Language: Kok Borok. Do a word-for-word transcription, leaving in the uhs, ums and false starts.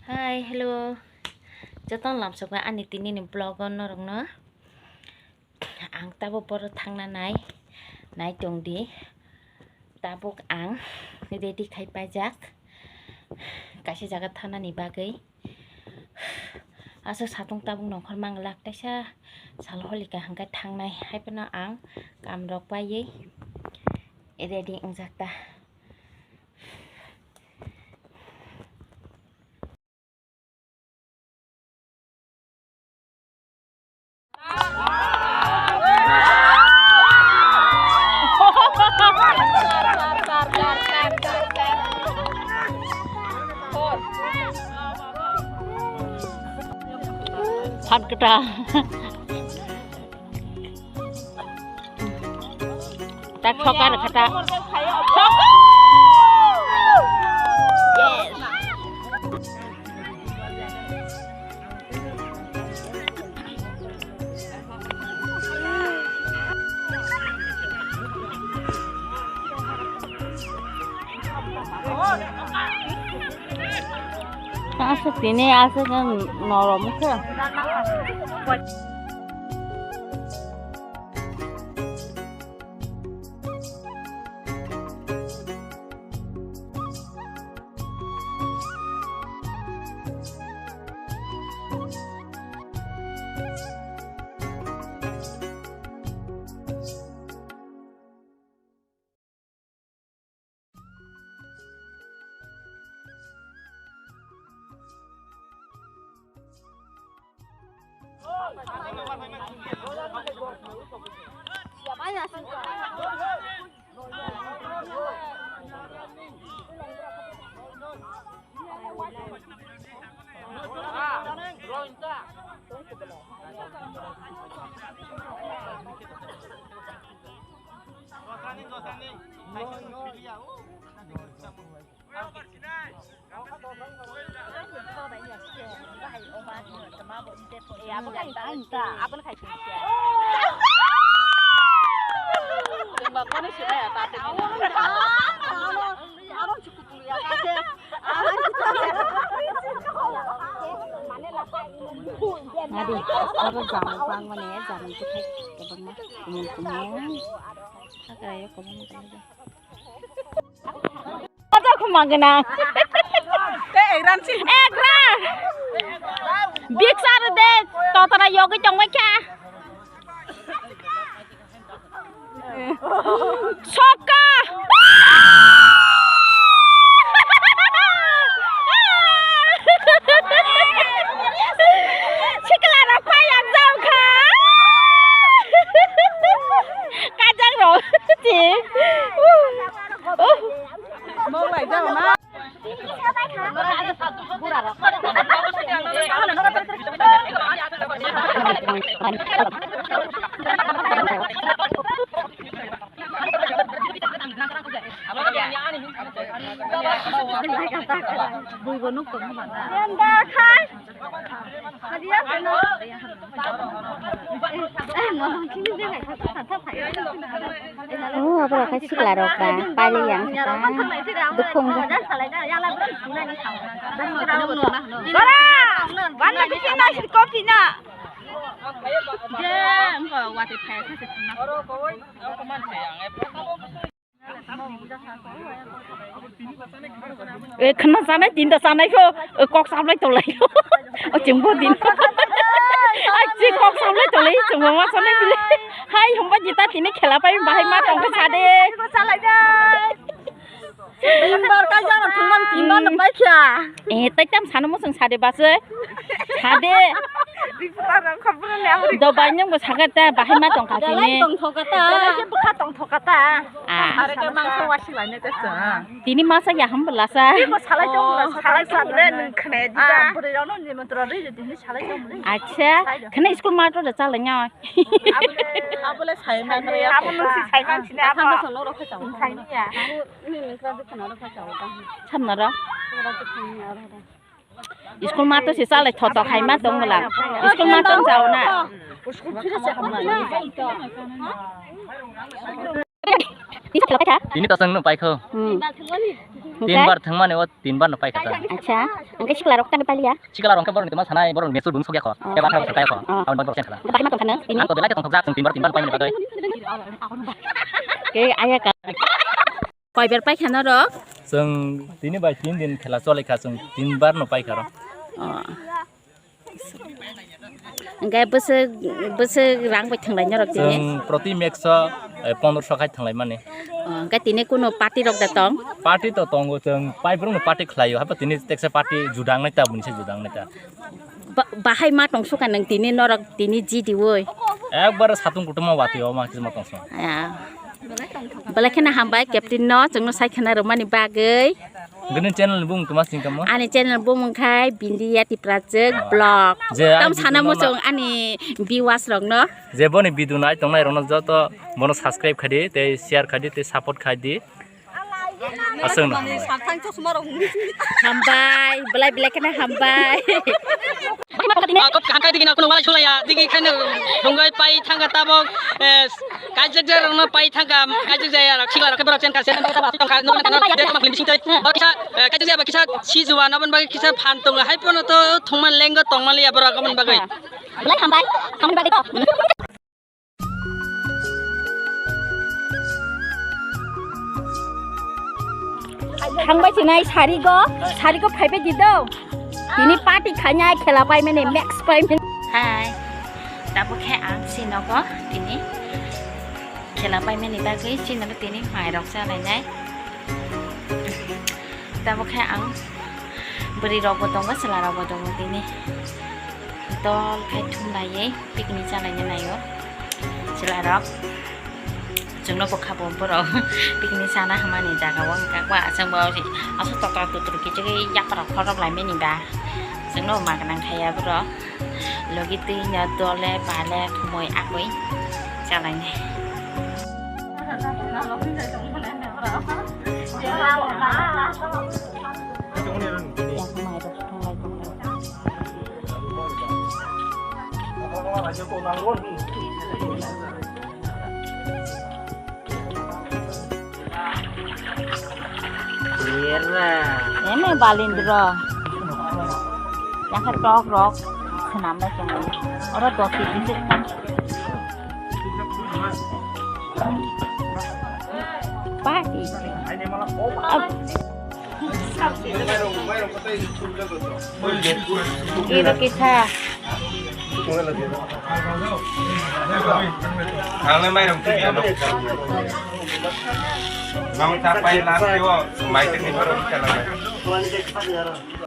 Hi, hello. Jotono lamsokma ani tinini vlog o norokno. Ang tabuk boro thangna nai, nai tong di. Tabuk ang ready khai paijak kaisa jaga thanani bagwi. Aswk satung tabuk nongkhor manglak, teisa sal holi kaham khe thangnai, haiphano ang kam rok paiwi ready wngjak ta. Phan kwtal. Tak sokar kata. Yes. Aswk tini aswk norom khe. Adi, oro jamung pang mani, jamung kuthai kwbangma, kumung kumung. Hakrai o kwbangma. Kotor khuma gwnang. Tei ekran si. Ekran. Biksa rw de, totara yogwi tongbai kha. Sokka. Sikla rok phai yang jam kha. Kajak rok. Ti. Mok lai jao na. Buibo nuk tongma bana. Oh, abo rok khe sikla rok ba, pari yang kha, dukhung. Bara, wanna bikin nasi kopi na. Je, engko wati phai kha se khna. E, khna chanai, tinta chanai pho, e, kok sablai tolai. O, chwngbo din. Ai, chi kok sablai tolai, chwngbo ma chanai bile. Hai, hamba jita tini khela pai, bahai ma tong kha sade. Timbar kai jana thumban timbar no pai kha. E, tai tam sano mo chwng sade base. Sade. Dobai nang bo saga ta, bahai ma tong kha tini. Tong thoka ta. Bwkha tong thoka ta. Ah. Are khe mangsa wasi lainai ta chwng. Tini masa ya ham belasa. Tini salai tong, salai tong le nung khne di ba. Bwrwi rok no nimantron ri, tini salai tong le. Acha, khne school ma to da chalai nyo. Abole, abole sai man ya. Abo nung si sai man sini abo. Thang song no rokha chang. Sai ya. Samna ro. School ma to se chalai thotok hai ma tong bwla. School ma tong jao na. Tini ta chwng no pai kho. Hmm. Tin bar thangmani o tin bar no paikha ta. Acha, hwnkhe sikla rok tangwi pailiya? Sikla rok khe borok ni tongma sanai, borok ni mesur dun sokya kho. Oh. Eba kha kaya kho. Oh. Aboni borok chen khala. Bahai ma tongkha nang tini? Ang to belai khe tongthok jak, chwng tin bar tin bar paimani bagwi. Ke aya ka. Koi ber paikha norok? Chwng tini bai tin din khela choli kha, chwng tin bar no paikha rok. Oh. Hwnkhe bwswk, bwswk rang bai thwnglai norok tini? Chwng proti match o, eh, pondroso khai thwnglai mani. Oh, hwnkhe tini kunu party rok da tong? Party to tongo, chwng paibrok no party khlaio, haibo tini teksa party juda wngnai ta, bunisa juda wngnai ta. Ba-, bahai ma tong suka nang tini norok tini G D oi? Ekbar satung kutung ma watwi o ma kisa ma tong suka. Ya. Belai kheno hambai captain no, chwngno sai khwna rwmani bagwi. Gini channel ni bumung tuma sing tamo? Ani channel bumung khai Bindia Tiprajwk vlog. Je tam sana muchung ani viewers rok no. Je boni video nai tongnai rok no joto bono subscribe khai di, tei share khai di, tei support khai di. Aswk no hambai. Hambai, belai belai kheno hambai. Ah, kok kaham kai digi na kuno walai sulaya, digi kheno bungoi pai thangka tabok, eh, kaijak jaya rokno pai thangka, kaijak jaya rok sikla rok khe borok chen kha, chen kha, tabok aswk tongkha, nokni kana de tongma film bising tei. Bo kisa, eh, kaijak jaya ba kisa si juwa nabon bagwi kisa phan tongo, hai pono to thongma lengo tongma liya borok aboni bagwi. Belai hambai, hambai bagwi to. Thangbai sinai sarigo, sarigo phaibai di do. Tini party khainai khela paimani, max paimani. Hai, tabuk khe ang si nogo tini khela paimani bagwi chini tini mairok chalainai. Tabuk khe ang bwrwi rokbo tongo, chwla rokbo tongo tini. Dol khai thum laiwi picnic chalaina naio chwlarok. Chwngno bwkha bo borok picnic chana hwnmani jaga o hwnkha ba chwngbo aswk totro totro kichigwi yapharo khorok laimani ba chwngno ma gwnang khaiya borok logi twi no dole bale thumui agwi chalainai. Ene balindro. Yang khe tok rok swnam bai tongwi. Oro doti bisik tang. Party. Iro kisa. Ang na mairum tu ya no. Mang ta pai la yo, mai te ni baru kita la.